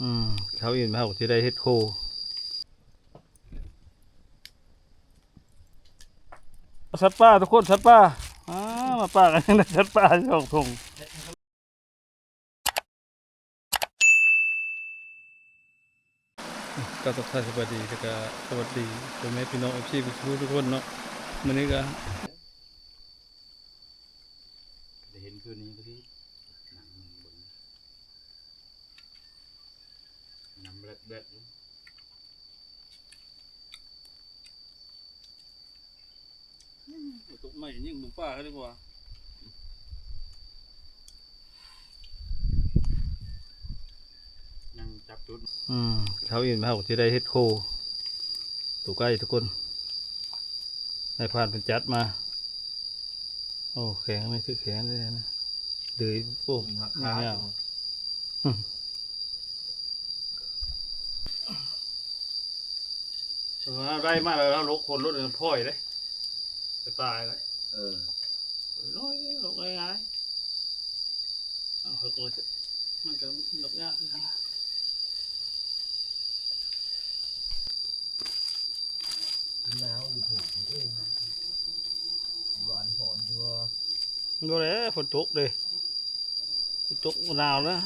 ອືມ ເຂົາອີກ ເຮົາກໍຊິໄດ້ເຫັດໂຄ. ສັດປ່າທຸກຄົນ ສັດປ່າ ອ່າ ມາປາກັນຍັງໄດ້ສັດປ່າສອງຖົງ. ກໍທັກທາຍສະບາຍດີ ແລ້ວກໍສະຫວັດດີພໍ່ແມ່ພີ່ນ້ອງ ເອັຟຊີ ທຸກໆຄົນເນາະ. ມື້ນີ້ກໍໄດ້ເຫັນຄືນນີ້ພໍດີ ນ້ຳແບດໆ ອືມ ຕົກໃໝ່ຍິງບຸງປ່າເຂົາດີກວ່າ ຍັງຈັບຈຸດ ອືມ ເຂົາອີກ ເຮົາກໍຊິໄດ້ເຫັດໂຄ ໂຕໃກ້ທຸກຄົນ ນາຍພານເພິ່ນຈັດມາ. ໂອ້ ແຂງນີ້ຄືແຂງເດ້ນະ ເດືອຍ ໂອ້ ຍາວໆ ເອີ ໄດ້ມາແລ້ວ ເຮົາຫຼົກຄົນລົດ ພອຍເດ້ ໄປຕາຍເດ້. ເອີ ນ້ອຍ ຫຼົກງ່າຍໆ ເອົາ ມັນກໍຫຼົກຍາກຄືກັນ. ໜາວຢູ່ພຸ້ນເອີຍ ຫວານຫອນຢູ່ບໍ່? ບໍ່ແຫຼະ ຝົນຕົກເດ້ ຝົນຕົກໜາວນະ.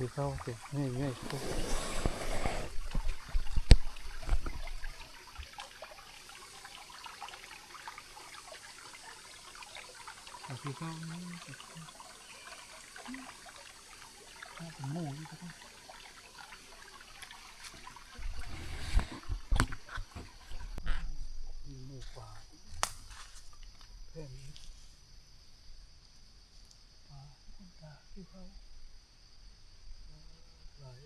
ຄືເກົ່າ ໂຕໃຫຍ່ໆ ໂຕ ຄືເກົ່າ ເປັນໝູຢູ່ ມີໝູປ່າ ແພງ ປາ ປາຄືເກົ່າ ຫຼາຍ.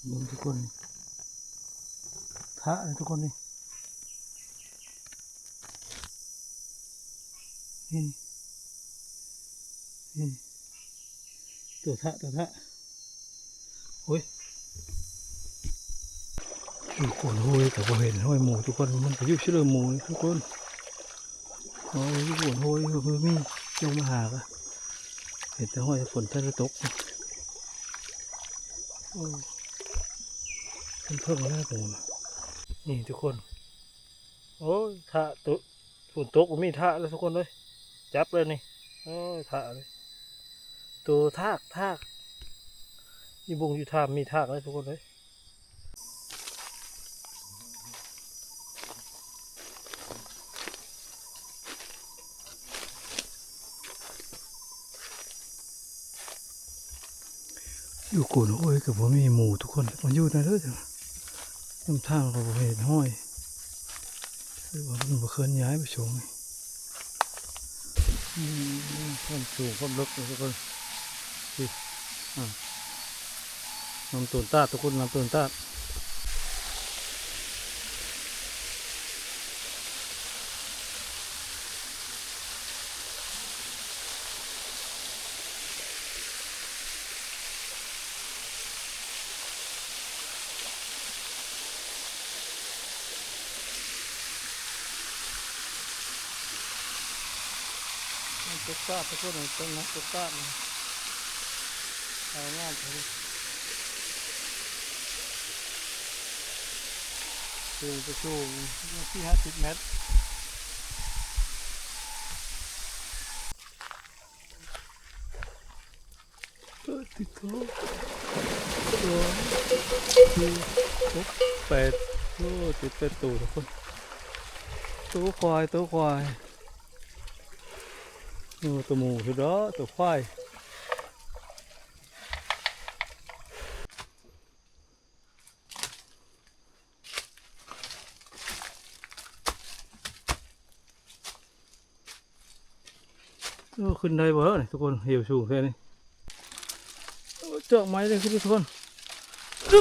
ເບິ່ງທຸກຄົນ ທະເລີຍທຸກຄົນນີ້ ນີ້ ນີ້ ໂຕທະ ໂຕທະ ໂອ້ຍ ຢູ່ໂຄນໂຮຍກໍບໍ່ເຫັນຮອຍໝູທຸກຄົນ ມັນໄປຢູ່ຊິເລີໝູທຸກຄົນ. ໂອ້ຍ ຢູ່ໂຄນໂຮຍ ບໍ່ມີ ລົງມາຫາກະ ເຫັນແຕ່ຮອຍຝົນທັນໄດ້ຕົກ ໂອ້ ເພິ່ງໆ ແລ້ວໝູ ນີ້ທຸກຄົນ ໂອ້ຍ ທະ ໂຕ ຝົນຕົກ ມີທະແລ້ວທຸກຄົນເອີຍ ຈັບແລ້ວນີ້ ໂອ້ຍ ທະເລີຍ ໂຕທາກ ທາກ ຢູ່ບົງຢູ່ຖ້ຳມີທາກແລ້ວທຸກຄົນເອີຍ. ຢູ່ໂຄນໂຮຍກໍບໍ່ມີໝູທຸກຄົນ ມັນຢູ່ນັ້ນເດີ ນຳທາງກໍບໍ່ເຫັນຮອຍ ຫຼືວ່າມັນບໍ່ເຄື່ອນຍ້າຍໄປຊ່ວງນີ້ ອືມ ຄວາມສູງຄວາມເລິກເດີທຸກຄົນ ນີ້ ອາ ນ້ຳຕົ້ນຕາດທຸກຄົນ ນ້ຳຕົ້ນຕາດ ນ້ຳຕົກຕາດທຸກຄົນ ເປັນນ້ຳຕົກຕາດ ງາມ ສູງ ໄປສູງສີ່ຫ້າສິບແມັດ ເອີ ຕິດໂຕ ສອງ ສີ່ ຫົກ ແປດ ໂອ້ ເຈັດແປດໂຕທຸກຄົນ ໂຕຄວາຍ ໂຕຄວາຍ ໂອ້ ໂຕໝູ ສຸດດອກ ໂຕຄວາຍ. ໂອ້ ຂຶ້ນໄດ້ບໍ່ເອີຍທຸກຄົນ ເຫວສູງແທ້ນີ້ ໂອ້ ຈອກໄມ້ເລີຍທຸກຄົນ ເອີ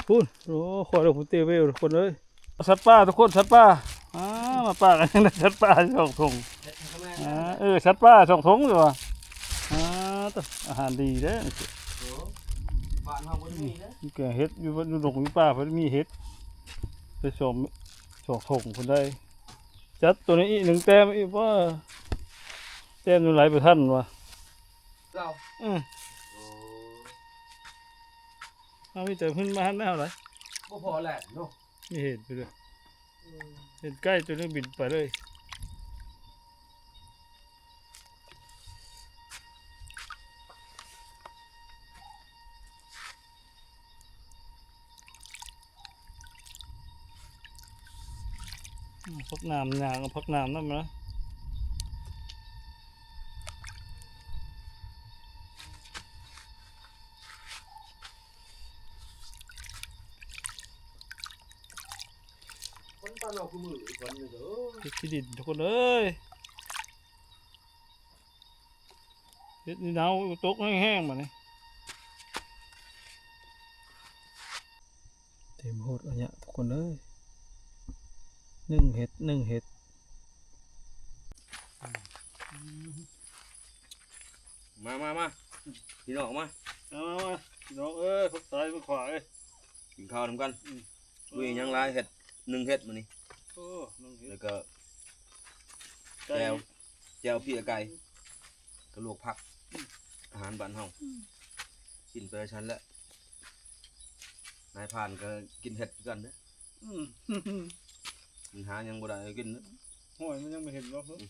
ພຸ້ນ ໂອ້ ຄວາຍລົງພຸ້ນເຕເວວ ທຸກຄົນເອີຍ ສັດປ່າທຸກຄົນ ສັດປ່າ ອ່າ ມາປາກັນ ສັດປ່າສອງຖົງ ອ່າ ເອີ ສັດປ່າສອງຖົງຢູ່ວ່າ ອ່າ ອາຫານດີເດ້ ໂອ້ ບ້ານເຮົາບໍ່ໄດ້ມີເດ້ ແກງເຫັດຢູ່ ຢູ່ດົງຢູ່ປ່າເພິ່ນມີເຫັດ ໄປສອງ ສອງຖົງພຸ້ນໄດ້ ຈັດໂຕນີ້ອີກໜຶ່ງແຕ້ມອີກ ວ່າແຕ້ມຢູ່ໄຫຼບໍ່ທັນວ່າ ເຈົ້າ ອື ໂອ້ ເຮົາມີແຕ່ຂຶ້ນມາຫັ້ນແລ້ວໄດ ບໍ່ພໍແຫຼະເນາະ ມີເຫັດໄປເລີຍ ເຫັນໄກ່ຕົວໜຶ່ງບິນໄປເລີຍ ອືມ ຜັກໜາມ ຍ່າງເອົາຜັກໜາມນຳນະ ຄົນປານອກຄືມື້ອີກຄົນໜຶ່ງເດີ ເຮັດຂີ້ດິນທຸກຄົນເອີຍ ເຮັດນີ້ໜາວ ຕົກແຮງໆ ບາດນີ້ ເຕັມໂຫດອັນເນີ້ຍທຸກຄົນເອີຍ ໜຶ່ງເຫັດ ໜຶ່ງເຫັດ ມາ ມາ ມາ ພີ່ນ້ອງມາ ມາ ມາ ມາ ພີ່ນ້ອງເອີຍ ພວກຊ້າຍພວກຂວາເອີຍ ກິນເຂົ້ານຳກັນ. ອືມ ບໍ່ມີຫຍັງຫຼາຍ ເຮັດໜຶ່ງເຫັດມື້ນີ້. ໂອ້ ໜຶ່ງເຫັດ ແລ້ວກໍແຈ່ວ ແຈ່ວເພຍໄກ່ ກະລວກຜັກ ອືມ ອາຫານບ້ານເຮົາ. ອືມ ກິນໄປຊັ້ນແຫຼະ ນາຍພານກໍກິນເຫັດຄືກັນເດ້. ອືມ ມັນຫາຫຍັງບໍ່ໄດ້ກິນເດ້ ຫ້ອຍມັນຍັງບໍ່ເຫັນບໍ່. ອືມ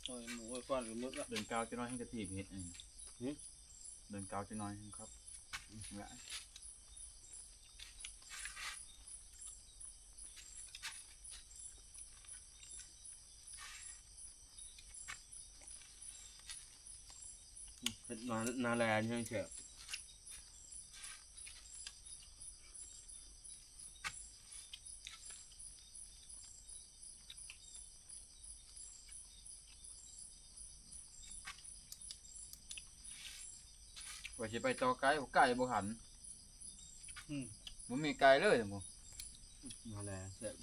ໂອ້ຍ ໝູ່ ໂອ້ຍ ຄວັນກໍໝົດລະ. ເດືອນເກົ້າຈັກໜ້ອຍແຮ່ງກະທີບເຫັດອັນນີ້. ຫຶ? ເດືອນເກົ້າຈັກໜ້ອຍແຮ່ງຄັກ. ອືມ ຫຼາຍ. ເຮັດໜ້າ ໜ້າແລນີ້ແຮງແຊບ. ວ່າຊິໄປຕໍ່ໄກ ໄກບໍ່ທັນ. ອືມ ບໍ່ມີໄກເລີຍໝູ່. ໜ້າແລແຊບ.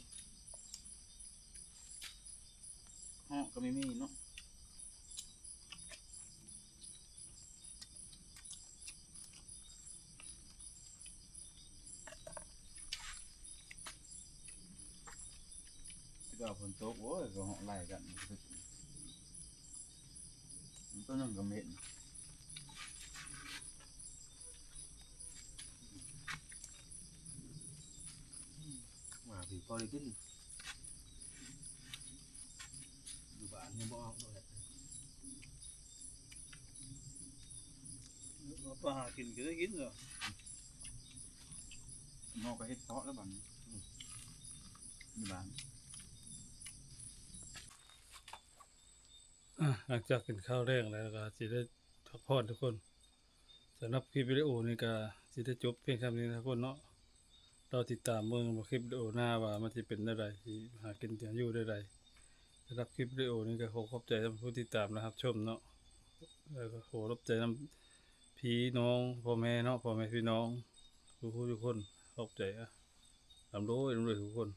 ເຫາະກໍມີ ມີເນາະ. ແຕ່ວ່າຝົນຕົກ ໂອ້ຍ ກໍເຫາະໄລ່ກັນ. ຕົວໜຶ່ງກໍເຫັນ ມາພີ້ພໍໄດ້ກິນ. ຢູ່ບ້ານຍັງບໍ່ອອກດອກເຫັດ ເອົາໄປຫາກິນກໍໄດ້ກິນເນາະ. ເນາະ ກໍເຮັດເພາະແລ້ວບັດນີ້ ອືມ ຢູ່ບ້ານ. ອ່າ ຫຼັງຈາກກິນຂ້າວແລງແລ້ວ ກໍຊິໄດ້ພັກຜ່ອນທຸກຄົນ. ສຳລັບຄລິບວິດີໂອນີ້ກໍຊິໄດ້ຈົບພຽງສ່ຳນີ້ນະທຸກຄົນເນາະ. ລໍຕິດຕາມເບິ່ງວ່າຄລິບວິດີໂອໜ້າວ່າມັນຊິເປັນແນວໃດ ຊິຫາກິນຫາຢູ່ແນວໃດ. ສຳລັບຄລິບວິດີໂອນີ້ກໍຂໍຂອບໃຈສຳລັບຜູ້ຕິດຕາມ ແລະ ຮັບຊົມເນາະ. ແລ້ວກໍຂໍຂອບໃຈນຳພີ່ນ້ອງ ພໍ່ແມ່ເນາະ ພໍ່ແມ່ພີ່ນ້ອງທຸກຜູ້ທຸກຄົນ. ຂອບໃຈ ອະ ລ່ຳລວຍ ລ່ຳລວຍທຸກຄົນ.